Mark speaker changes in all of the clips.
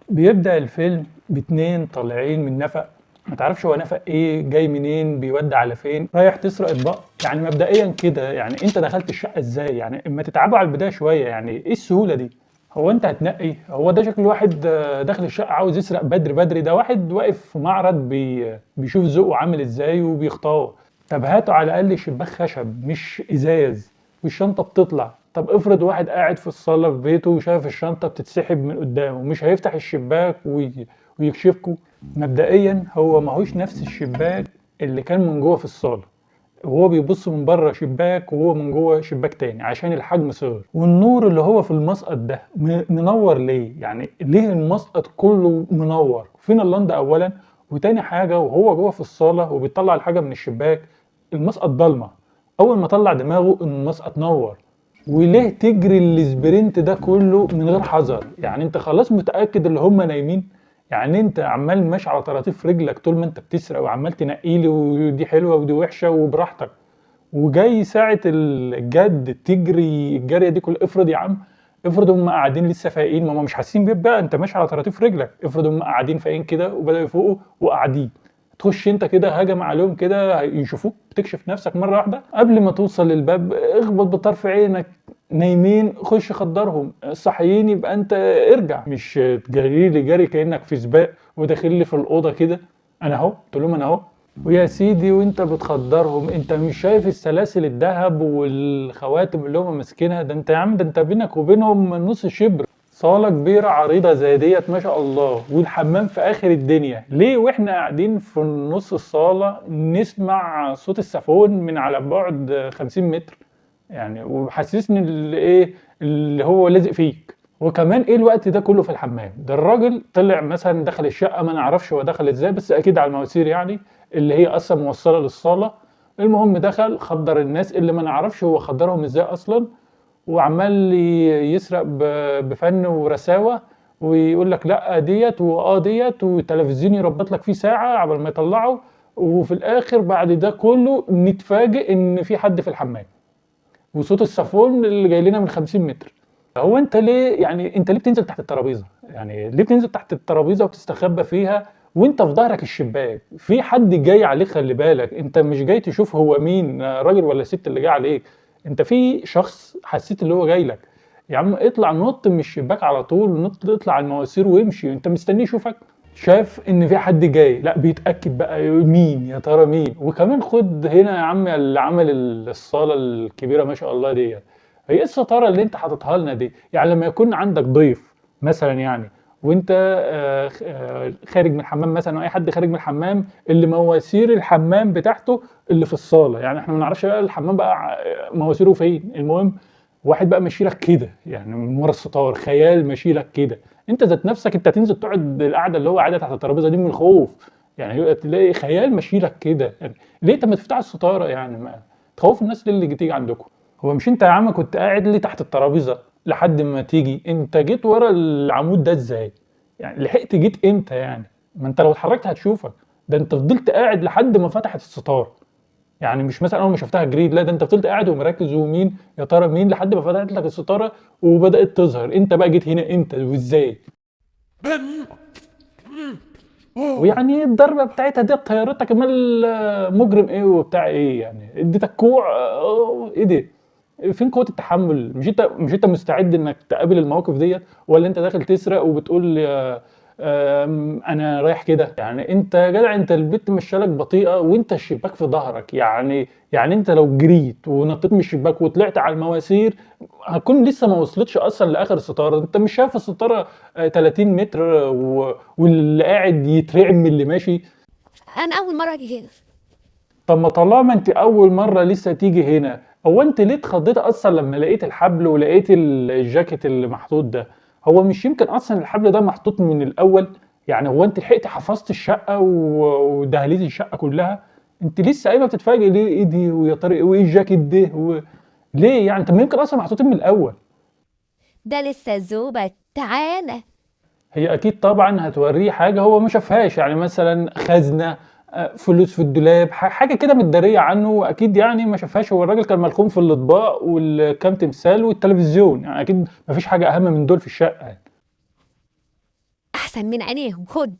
Speaker 1: بيبدأ الفيلم باتنين طالعين من نفق، ما تعرفش هو نفق ايه، جاي منين، بيودي على فين، رايح تسرق اطباق. يعني مبدئيا كده يعني انت دخلت الشقة ازاي؟ يعني اما تتعبوا على البداية شوية، يعني ايه السهولة دي؟ هو انت هتنقي؟ هو ده شكل واحد داخل الشقة عاوز يسرق بدري بدري؟ ده واحد واقف في معرض بيشوف ذوقه عامل ازاي وبيختار. طب هاتوا على الاقل شباك خشب مش ازاز، والشنطه بتطلع. طب افرض واحد قاعد في الصاله في بيته وشايف الشنطة بتتسحب من قدامه، مش هيفتح الشباك ويكشفكوا؟ مبدئيا هو ماهوش نفس الشباك اللي كان من جوه في الصاله، وهو بيبص من بره شباك وهو من جوه شباك تاني عشان الحجم صغر. والنور اللي هو في المسقط ده منور ليه؟ يعني ليه المسقط كله منور؟ فين اللندا اولا؟ وتاني حاجة، وهو جوه في الصاله وبيطلع الحاجة من الشباك، المسقط ضلمة، اول ما طلع دماغه المسقط نور. وليه تجري ال sprint ده كله من غير حذر؟ يعني انت خلاص متاكد اللي هم نايمين؟ يعني انت عمال ماشي على طراطيف رجلك طول ما انت بتسرق، وعمال تنقيلي ودي حلوة ودي وحشة وبراحتك، وجاي ساعة الجد تجري الجريه دي كل. افرض يا عم، افرض هم قاعدين لسه فايقين، ما هم مش حاسين بيك بقى، انت ماشي على طراطيف رجلك. افرض هم قاعدين فايقين كده وبداوا يفوقوا وقاعدين، تخش انت كده هجم عليهم كده، يشوفوك بتكشف نفسك مرة واحدة قبل ما توصل للباب، اخبط بطرف عينك. نايمين خش خدرهم، صاحيين يبقى انت ارجع، مش تجري لي جري كانك في سباق وداخل لي في الاوضة كده انا اهو، تقول لهم انا اهو. ويا سيدي وانت بتخدرهم انت مش شايف السلاسل الذهب والخواتم اللي هم ماسكينها؟ ده انت يا عم، ده انت بينك وبينهم نص شبر. صالة كبيرة عريضة زي ديت ما شاء الله، والحمام في آخر الدنيا، ليه واحنا قاعدين في نص الصالة نسمع صوت السافون من على بعد 50 متر؟ يعني وحسسني اللي ايه اللي هو لازق فيك. وكمان ايه الوقت ده كله في الحمام؟ ده الراجل طلع مثلا دخل الشقة، ما نعرفش هو دخل ازاي، بس اكيد على المواسير يعني اللي هي اصلا موصلة للصالة. المهم دخل خدر الناس اللي ما نعرفش هو خدرهم ازاي اصلا، وعمال يسرق بفن ورساوة، ويقول لك لا ديت واه ديت، والتلفزيون يربط لك فيه ساعة عبال ما يطلعه. وفي الاخر بعد ده كله نتفاجئ ان في حد في الحمام وصوت السافون اللي جاي لنا من 50 متر. هو انت ليه يعني، انت ليه بتنزل تحت الترابيزة؟ يعني ليه بتنزل تحت الترابيزة وتستخبى فيها وانت في ظهرك الشباك؟ في حد جاي عليك، خلي بالك، انت مش جاي تشوف هو مين، راجل ولا ست اللي جاي عليك، انت في شخص حسيت اللي هو جاي لك. يا عم اطلع نط من الشباك على طول، نط اطلع على المواسير وامشي، انت مستنيه يشوفك؟ شاف ان في حد جاي، لا بيتاكد بقى مين يا ترى مين. وكمان خد هنا يا عم اللي عمل الصاله الكبيرة ما شاء الله ديت، هي ايه الستارة اللي انت حاططها لنا دي؟ يعني لما يكون عندك ضيف مثلا يعني وانت خارج من الحمام مثلا، او اي حد خارج من الحمام، اللي مواسير الحمام بتاعته اللي في الصاله، يعني احنا ما نعرفش بقى الحمام بقى مواسيره فين. المهم واحد بقى ماشي لك كده يعني من ورا الستار، خيال ماشي لك كده، انت ذات نفسك انت هتنزل تقعد القعدة اللي هو قاعدة تحت الترابيزة دي من الخوف، يعني تلاقي خيال ماشي لك كده، يعني ليه؟ طب ما تفتح الستارة يعني، ما تخوف الناس ليه اللي تيجي عندكم؟ هو مش انت يا عم كنت قاعد لي تحت الترابيزة لحد ما تيجي؟ انت جيت ورا العمود ده ازاي؟ يعني لحقت جيت امتى يعني؟ ما انت لو اتحركت هتشوفك، ده انت فضلت قاعد لحد ما فتحت الستارة، يعني مش مثلا اول ما شفتها جريت، لا ده انت فضلت قاعد ومركز ومين يا ترى مين لحد ما فتحت لك الستارة وبدات تظهر. انت بقى جيت هنا امتى وازاي؟ ويعني الضربة بتاعتها دي طيارتك مال مجرم ايه وبتاع ايه يعني؟ اديتك كوع ايه ده؟ فين قوة التحمل؟ مش انت مستعد انك تقابل المواقف ديت، ولا انت داخل تسرق وبتقول انا رايح كده؟ يعني انت يا جدع، انت البت مشالك بطيئه وانت الشباك في ظهرك، يعني انت لو جريت ونطيت من الشباك وطلعت على المواسير هتكون لسه ما وصلتش اصلا لاخر الستارة. انت مش شايف الستارة 30 متر واللي قاعد يترعب من اللي ماشي.
Speaker 2: انا اول مرة اجي هنا.
Speaker 1: طب ما طالما انت اول مرة لسه تيجي هنا، هو انت ليه اتخضيت اصلا لما لقيت الحبل ولقيت الجاكيت اللي محطوط ده؟ هو مش يمكن اصلا الحبل ده محطوط من الاول؟ يعني هو انت لحقت حفظت الشقة ودهاليز الشقة كلها؟ انت لسه قايمة بتتفاجئ ليه؟ ايه دي ويا طارق وايه الجاكيت ده ليه يعني؟ طب ما يمكن اصلا محطوطين من الاول.
Speaker 2: ده لسه زوبة، تعالى.
Speaker 1: هي اكيد طبعا هتوريه حاجة هو ما شافهاش، يعني مثلا خزنه، فلوس في الدولاب، حاجة كده متداريه عنه، اكيد يعني ما شافهاش. هو الراجل كان ملخوم في الاطباق والكام تمثال والتلفزيون، يعني اكيد ما فيش حاجة اهم من دول في الشقة يعني.
Speaker 2: احسن أحسن من عينيهم. خد.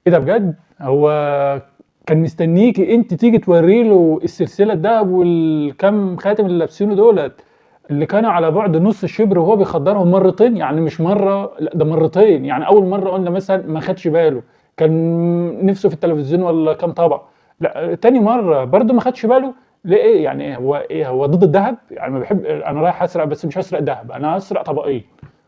Speaker 1: ايه ده بجد؟ هو كان مستنيكي انت تيجي توري له السلسلة الدهب والكم خاتم اللي لابسينه دولت، اللي كانوا على بعد نص شبر وهو بيخدرهم مرتين، يعني مش مرة، لا ده مرتين. يعني اول مرة قلنا مثلا ما خدش باله، كان نفسه في التلفزيون ولا كام طبق، لا تاني مرة برضه ما خدش باله. ليه؟ ايه يعني؟ ايه هو؟ ايه هو ضد الذهب يعني؟ ما بحب، انا رايح اسرق بس مش هسرق ذهب، انا هسرق طبقين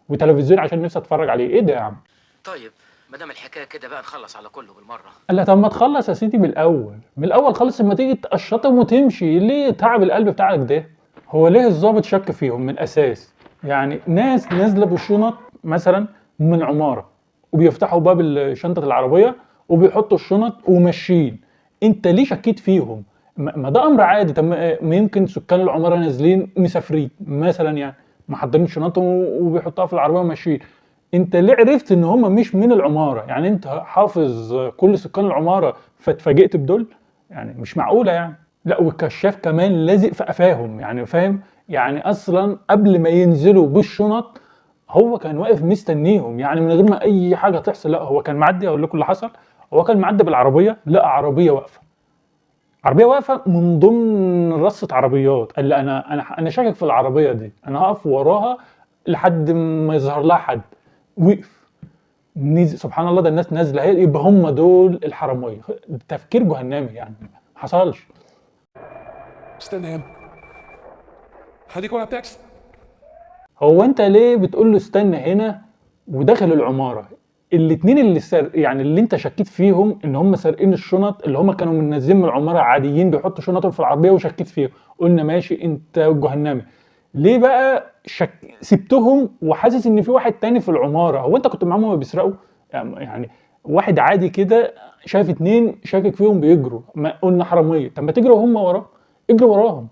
Speaker 1: وتلفزيون عشان نفسي اتفرج عليه. ايه ده يا عم؟
Speaker 3: طيب ما دام الحكاية كده بقى نخلص على كله بالمرة.
Speaker 1: قال لها طب ما تخلص يا سيدي من الاول، من الاول خالص، اما تيجي تقشطهم وتمشي، ليه تعب القلب بتاعك ده؟ هو ليه الضابط شك فيهم من الاساس؟ يعني ناس نازله بالشنط مثلا من عمارة وبيفتحوا باب شنطه العربية وبيحطوا الشنط وماشيين، انت ليه شكيت فيهم؟ ما ده امر عادي. طب ما يمكن سكان العمارة نازلين مسافرين مثلا، يعني محضرين شنطهم وبيحطوها في العربية وماشيين. انت ليه عرفت ان هم مش من العمارة؟ يعني انت حافظ كل سكان العمارة فاتفاجئت بدول؟ يعني مش معقولة يعني. لا والكشاف كمان لازق في قفاهم، يعني فاهم؟ يعني اصلا قبل ما ينزلوا بالشنط هو كان واقف مستنيهم، يعني من غير ما اي حاجة تحصل. لا هو كان معدي، اقول لكم اللي حصل، هو كان معدي بالعربية، لقى عربية واقفة، عربية واقفة من ضمن رصه عربيات، قال لي انا شاكك في العربية دي، انا هقف وراها لحد ما يظهر لها حد. وقف نزل، سبحان الله ده الناس نازله، يبقى هم دول الحرامية. تفكير جهنمي يعني، ما حصلش.
Speaker 4: استنى هنا، هديك ورقة تاكسي.
Speaker 1: هو انت ليه بتقول له استنى هنا وداخل العمارة؟ الاتنين اللي يعني اللي انت شكيت فيهم ان هم سارقين الشنط، اللي هم كانوا منزلين من العمارة عاديين بيحطوا شنطهم في العربية وشكيت فيهم، قلنا ماشي انت جهنمي. ليه بقى سبتهم وحاسس ان في واحد تاني في العمارة؟ هو انت كنت معاهم وهم بيسرقوا؟ يعني واحد عادي كده شايف اتنين شاكك فيهم بيجروا، ما قلنا حرامية، طب ما تجروا هم وراه، اجروا وراهم.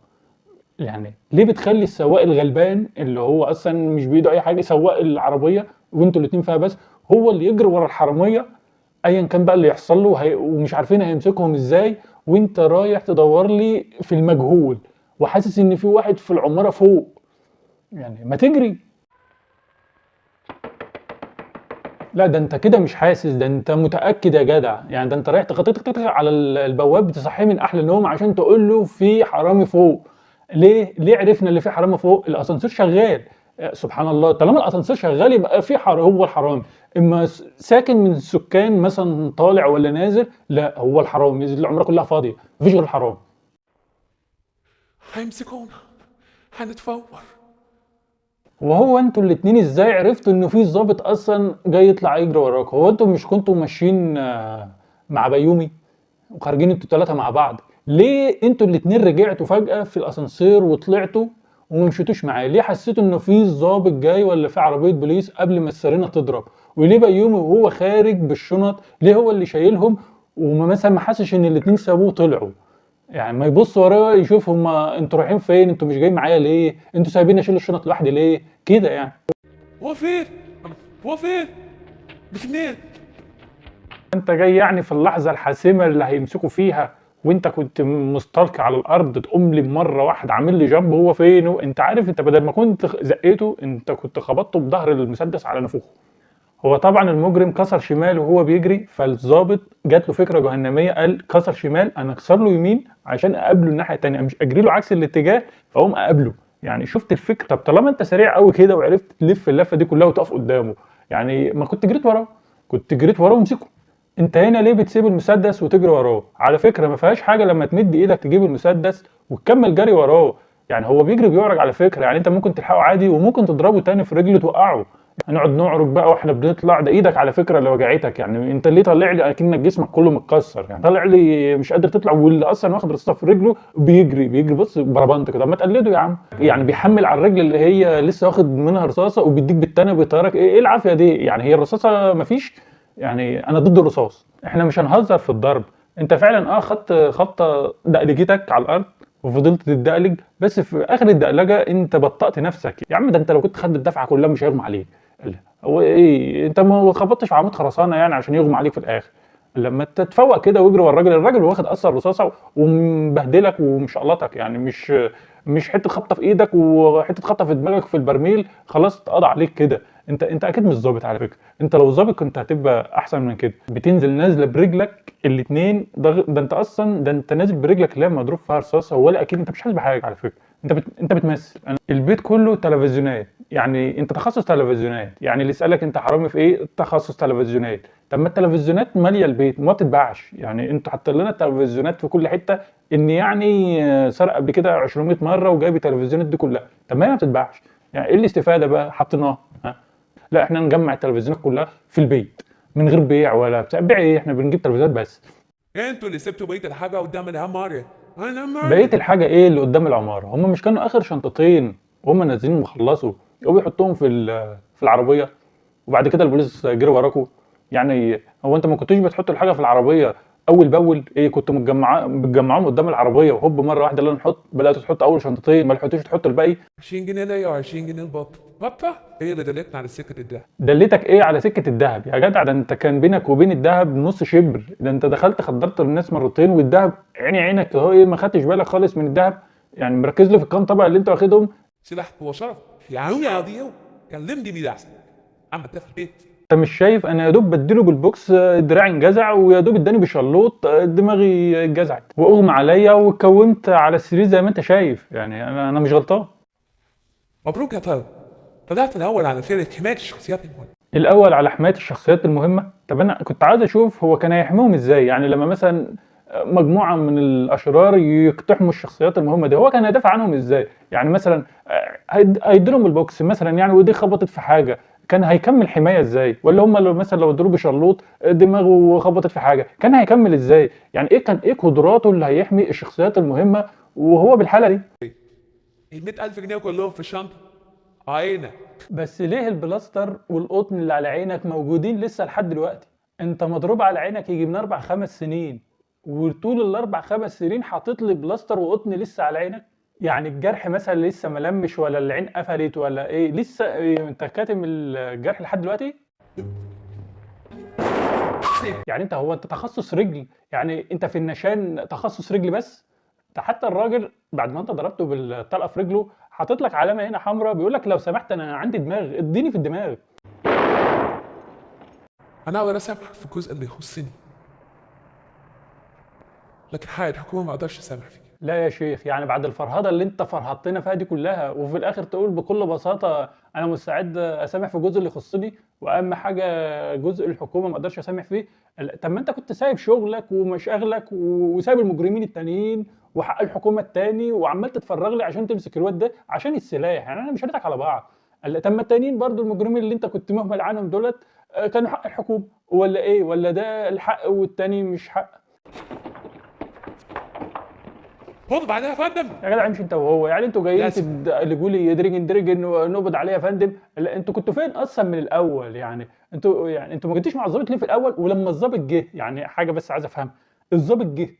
Speaker 1: يعني ليه بتخلي السواق الغلبان اللي هو اصلا مش بايده اي حاجة، سواق العربية وانتوا الاتنين فيها بس، هو اللي يجري ورا الحرامية ايا كان بقى اللي يحصل له، ومش عارفين هيمسكهم ازاي، وانت رايح تدور لي في المجهول وحاسس ان في واحد في العمارة فوق، يعني ما تجري. لا ده انت كده مش حاسس، ده انت متاكد يا جدع، يعني ده انت رايح تخطط على البواب تصحيه من احلى النوم عشان تقول له في حرامي فوق. ليه؟ ليه عرفنا اللي في حرامي فوق؟ الاسانسير شغال. سبحان الله، طالما الاسانسير شغال يبقى في هو الحرامي. اما ساكن من السكان مثلا طالع ولا نازل، لا هو الحرامي، العمارة كلها فاضية مفيش غير الحرامي.
Speaker 4: هيمسكونا، هنتفور.
Speaker 1: وهو انتوا الاتنين ازاي عرفتوا انه في ظابط اصلا جاي يطلع يجري وراك؟ هو انتوا مش كنتوا ماشيين مع بيومي وخارجين انتوا التلاتة مع بعض؟ ليه انتوا الاتنين رجعتوا فجأة في الاسانسير وطلعتوا وما مشيتوش معاه؟ ليه حسيتوا انه في ظابط جاي ولا في عربية بوليس قبل ما السيرينا تضرب؟ وليه بيومي وهو خارج بالشنط ليه هو اللي شايلهم وما مثلا ما حسش ان الاتنين سابوه وطلعوا؟ يعني ما يبص وراه يشوف هما انتوا رايحين فين، انتوا مش جايين معايا ليه، انتوا سايبيني اشيل الشنط لوحدي ليه كده يعني؟
Speaker 4: هو فين؟ هو فين؟ بفنين.
Speaker 1: انت جاي يعني في اللحظة الحاسمة اللي هيمسكوا فيها وانت كنت مستلقي على الارض تقوم لي مرة واحدة عامل لي جنب هو فين؟ انت عارف انت بدل ما كنت زقيته انت كنت خبطته بظهر المسدس على نافوخه. هو طبعا المجرم كسر شمال وهو بيجري، فالظابط جات له فكرة جهنميه، قال كسر شمال انا اكسر له يمين عشان اقابله الناحية الثانية، مش اجري له عكس الاتجاه فاقوم اقابله. يعني شفت الفكرة؟ طب طالما انت سريع قوي كده وعرفت تلف اللفة دي كلها وتقف قدامه، يعني ما كنت جريت وراه، كنت جريت وراه وامسكه. انت هنا ليه بتسيب المسدس وتجري وراه؟ على فكرة ما فيهاش حاجة لما تمد ايدك تجيب المسدس وتكمل جري وراه، يعني هو بيجري بيعرج على فكرة، يعني انت ممكن تلحقه عادي وممكن تضربه تاني في رجله توقعه. هنقعد نعرج بقى واحنا بنطلع، ده ايدك على فكرة اللي وجعتك، يعني انت ليه طالع لي اكنك جسمك كله متكسر، يعني طالع لي مش قادر تطلع، واللي اصلا واخد رصاصة في رجله بيجري بيجري بص بربنت كده، ما تقلده يا عم، يعني بيحمل على الرجل اللي هي لسه واخد منها رصاصة وبيديك بالتانيه بيطيرك، ايه العافية دي؟ يعني هي الرصاصة مفيش، يعني انا ضد الرصاص، احنا مش هنهزر في الضرب. انت فعلا خدت خبطه دقلجتك على الارض وفضلت تدقلج، بس في اخر الدقلجه انت بطأت نفسك يا عم، ده انت لو كنت خدت الدفعة كلها مش هيغمى عليك. هو ايه انت ما خبطتش في عمود خرسانه يعني عشان يغمى عليك في الاخر؟ لما تتفوق كده واجري ورا الراجل، الراجل واخد اثر رصاصة ومبهدلك ومشقلطك، يعني مش حتة خبطه في ايدك وحتة خبطه في دماغك في البرميل خلاص اتقضى عليك كده. انت اكيد مش ظابط على فكرة، انت لو ظابط كنت هتبقى احسن من كده. بتنزل نازله برجلك الاثنين، ده انت اصلا، ده انت نازل برجلك اللي هي مضروب فيها رصاصة، ولا اكيد انت مش حاسس بحاجة على فكرة. انت بتمثل. البيت كله تلفزيونات، يعني انت تخصص تلفزيونات، يعني اللي يسالك انت حرامي في ايه؟ تخصص تلفزيونات. طب ما التلفزيونات ماليه البيت وما بتتباعش، يعني انتوا حاطين لنا التلفزيونات في كل حتة، ان يعني سرق قبل كده 200 مرة وجايب التلفزيونات دي كلها، طب ما هي ما بتتباعش، يعني ايه الاستفادة بقى حاطيناها؟ لا احنا نجمع التلفزيونات كلها في البيت من غير بيع ولا بتاع، بيع ايه؟ احنا بنجيب تلفزيونات بس.
Speaker 4: انتوا اللي سبتوا بقية الحاجة قدام العمارة. انا مالي.
Speaker 1: بقية الحاجة ايه اللي قدام العمارة؟ هم مش كانوا اخر شنطتين وهم نازلين وخلصوا يقوموا يحطوهم في العربية، وبعد كده البوليس جري وراكوا؟ يعني هو انت ما كنتوش بتحطوا الحاجة في العربية اول باول؟ ايه كنتوا بتجمعوهم قدام العربية وهوب مرة واحدة لا نحط، بداتوا تحطوا اول شنطتين ما لحقتوش تحطوا الباقي؟
Speaker 4: 20 جنيه ليا و20 جنيه البط. بطه هي اللي دلتنا على سكة الدهب.
Speaker 1: دلتك ايه على سكة الذهب يا جدع؟ ده انت كان بينك وبين الذهب نص شبر، ده انت دخلت خدرت الناس مرتين والذهب عيني عينك اهو، ايه ما خدتش بالك خالص من الذهب؟ يعني مركز له في الكام طبق اللي انت واخدهم.
Speaker 4: سلاح هو شرف يا عم يا ضيو، كلمني بيه احسن. عم في البيت.
Speaker 1: انت مش شايف انا يا دوب بديله بالبوكس دراعي انجزع، ويا دوب اداني بشلوط دماغي اتجزعت واغمى عليا واتكومت على السرير زي ما انت شايف، يعني انا مش غلطان.
Speaker 4: مبروك يا طارق، طلعت الاول على فرقه حماية الشخصيات المهمة.
Speaker 1: الاول على حماية الشخصيات المهمة؟ طب انا كنت عايز اشوف هو كان هيحميهم ازاي، يعني لما مثلا مجموعة من الاشرار يقتحموا الشخصيات المهمة دي هو كان هيدافع عنهم ازاي؟ يعني مثلا هيديلهم البوكس مثلا يعني، ودي خبطت في حاجة كان هيكمل حماية ازاي؟ ولا هم لو مثلا لو ادوا بشلوط دماغه خبطت في حاجة كان هيكمل ازاي؟ يعني ايه كان ايه قدراته اللي هيحمي الشخصيات المهمة وهو بالحالة دي؟
Speaker 4: ال 100000 جنيه كلهم في الشنطة. عينك.
Speaker 1: بس ليه البلاستر والقطن اللي على عينك موجودين لسه لحد دلوقتي؟ انت مضروب على عينك يجي من 4-5 سنين، وطول ال4-5 سنين حاطط لي بلاستر وقطن لسه على عينك؟ يعني الجرح مثلا لسه ما لمش، ولا العين قفلت، ولا ايه؟ لسه إيه؟ انت كاتم الجرح لحد دلوقتي؟ يعني انت هو انت تخصص رجل؟ يعني انت في النشان تخصص رجل بس؟ ده حتى الراجل بعد ما انت ضربته بالطلقه في رجله حاطط لك علامة هنا حمراء بيقول لك لو سمحت انا عندي دماغ، اديني في الدماغ.
Speaker 4: انا اقدر اسامحك في الجزء اللي يخصني، لكن حق الحكومة ما اقدرش اسامح فيه.
Speaker 1: لا يا شيخ، يعني بعد الفرهده اللي انت فرهدتنا فيها دي كلها وفي الاخر تقول بكل بساطة انا مستعد اسامح في الجزء اللي يخصني واهم حاجة جزء الحكومة ما اقدرش اسامح فيه؟ طب ما انت كنت سايب شغلك ومشاغلك وسايب المجرمين التانيين وحق الحكومة التاني وعمال تتفرغ لي عشان تمسك الواد ده عشان السلاح، يعني انا مش هنضحك على بعض. طب ما التانيين برضو المجرمين اللي انت كنت مهمل عنهم دولت كانوا حق الحكومة ولا ايه؟ ولا ده الحق والتاني مش حق؟
Speaker 4: خد بعدها يا فندم.
Speaker 1: يا جدع امشي انت وهو، يعني انتوا جايين تقلبوا لي درجن درجن ونقبض عليه يا فندم؟ لا انتوا كنتوا فين اصلا من الاول؟ يعني انتوا ما جيتوش مع الظابط ليه في الاول؟ ولما الظابط جه، يعني حاجة بس عايز افهمها، الظابط جه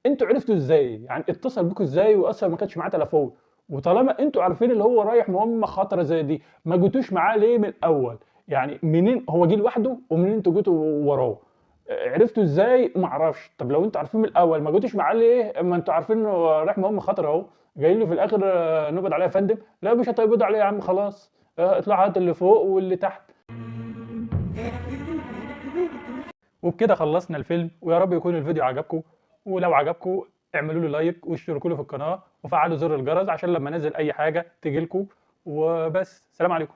Speaker 1: انتوا عرفتوا ازاي؟ يعني اتصل بيكوا ازاي واصلا ما كانش معاه تليفون؟ وطالما انتوا عارفين اللي هو رايح مهمة خطره زي دي ما جيتوش معاه ليه من الاول؟ يعني منين هو جه لوحده ومنين انتوا جيتوا وراه؟ عرفتوا ازاي؟ ما اعرفش. طب لو انتوا عارفين من الاول ما جيتوش معاه ليه؟ ما انتوا عارفين انه رايح مهمة خطر اهو، جايين له في الاخر نقبض عليه يا فندم؟ لا مش هتقبضوا عليه يا عم خلاص، اطلعوا هات اللي فوق واللي تحت. وبكده خلصنا الفيلم، ويا رب يكون الفيديو عجبكم، ولو عجبكم اعملوا له لايك واشتركوا له في القناة وفعلوا زر الجرس عشان لما انزل اي حاجة تجيلكم. وبس، سلام عليكم.